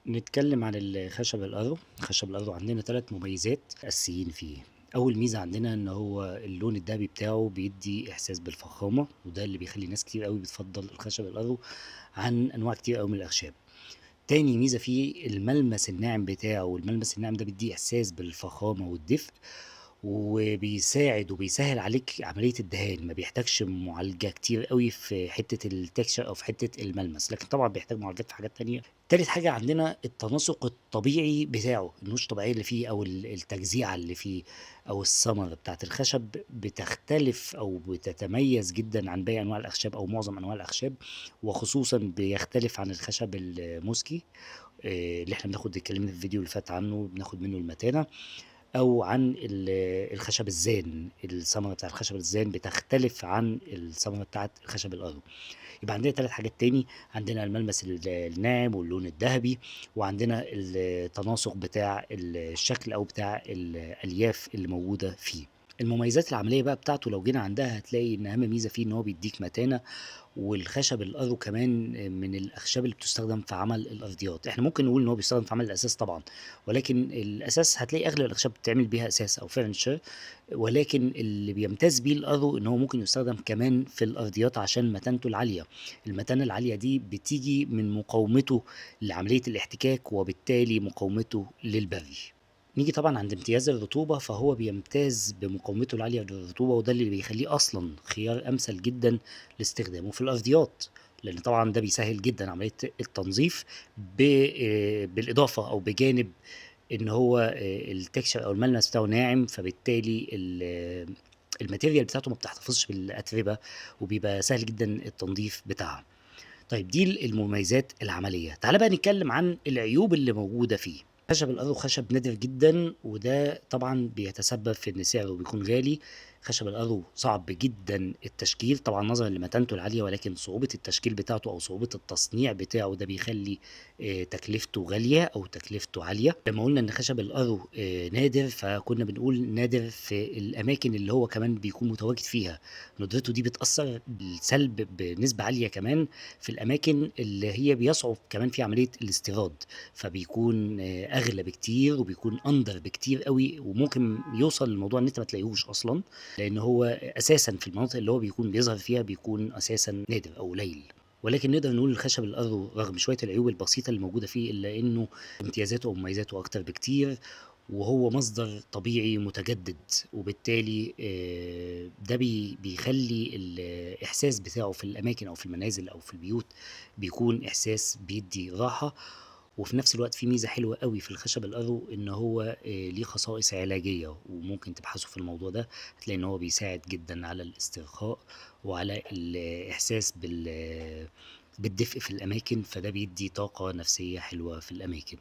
نتكلم عن الخشب الأرو. خشب الأرو عندنا 3 مميزات أساسيين فيه. أول ميزة عندنا إن هو اللون الذهبي بتاعه بيدي إحساس بالفخامة، وده اللي بيخلي ناس كتير قوي بتفضل الخشب الأرو عن أنواع كتير قوي من الأخشاب. تاني ميزة فيه الملمس الناعم بتاعه، والملمس الناعم ده بيدي إحساس بالفخامة والدفء، وبيساعد وبيسهل عليك عملية الدهان، ما بيحتاجش معالجة كتير قوي في حتة ال texture أو في حتة الملمس، لكن طبعا بيحتاج معالجات في حاجات تانية. تالت حاجة عندنا التناسق الطبيعي بتاعه، النوش الطبيعية اللي فيه أو التجزيعة اللي فيه أو الثمرة بتاعت الخشب بتختلف أو بتتميز جدا عن باقي أنواع الأخشاب أو معظم أنواع الأخشاب، وخصوصا بيختلف عن الخشب الموسكي، اللي احنا اتكلمنا في الفيديو اللي فات عنه، بناخد منه المتانة، أو عن الخشب الزان. الثمرة بتاع الخشب الزان بتختلف عن الثمرة بتاعت الخشب الأرو. يبقى عندنا 3 حاجات تاني، عندنا الملمس الناعم واللون الذهبي، وعندنا التناسق بتاع الشكل أو بتاع الألياف اللي موجودة فيه. المميزات العملية بقى بتاعته لو جينا عندها هتلاقي إن أهم ميزة فيه إن هو بيديك متانة، والخشب الأرو كمان من الأخشاب اللي بتستخدم في عمل الأرضيات. إحنا ممكن نقول إن هو بيستخدم في عمل الأساس طبعا، ولكن الأساس هتلاقي أغلب الأخشاب بتتعمل بيها أساس أو furniture، ولكن اللي بيمتاز بيه الأرو إن هو ممكن يستخدم كمان في الأرضيات عشان متانته العالية. المتانة العالية دي بتيجي من مقاومته لعملية الاحتكاك، وبالتالي مقاومته للبري. نيجي طبعا عند امتياز الرطوبة، فهو بيمتاز بمقاومته العالية للرطوبة، وده اللي بيخليه أصلا خيار أمثل جدا لاستخدامه في الأرضيات، لأن طبعا ده بيسهل جدا عملية التنظيف، بالإضافة أو بجانب إن هو، ال texture أو الملمس بتاعه ناعم، فبالتالي ال material بتاعته ما بتحتفظش بالأتربة، وبيبقى سهل جدا التنظيف بتاعها. دي المميزات العملية. تعال بقى نتكلم عن العيوب اللي موجودة فيه. خشب الأرو خشب نادر جدا، وده طبعا بيتسبب في ان سعره بيكون غالي. خشب الأرو صعب جدا التشكيل طبعا نظرا لمتانته العالية، ولكن صعوبة التشكيل بتاعته او صعوبة التصنيع بتاعه ده بيخلي، تكلفته غالية او تكلفته عالية. لما قلنا ان خشب الأرو، نادر، فكنا بنقول نادر في الاماكن اللي هو كمان بيكون متواجد فيها. ندرته دي بتأثر بالسلب بنسبة عالية كمان في الاماكن اللي هي بيصعب كمان في عملية الاستيراد، فبيكون، اغلى بكتير وبيكون اندر بكتير قوي، وممكن يوصل للموضوع ان انت ما تلاقيهوش اصلا، لان هو اساسا في المناطق اللي هو بيكون بيظهر فيها بيكون اساسا نادر او قليل. ولكن نقدر نقول الخشب الأرو رغم شوية العيوب البسيطة اللي موجودة فيه، إلا إنه امتيازاته ومميزاته أكتر بكتير، وهو مصدر طبيعي متجدد، وبالتالي، ده بيخلي الإحساس بتاعه في الأماكن أو في المنازل أو في البيوت بيكون إحساس بيدي راحة. وفي نفس الوقت في ميزة حلوة قوي في الخشب الأرو، إن هو، ليه خصائص علاجية، وممكن تبحثوا في الموضوع ده، هتلاقي إن هو بيساعد جدا على الاسترخاء وعلى الإحساس بالدفء في الأماكن، فده بيدي طاقة نفسية حلوة في الأماكن.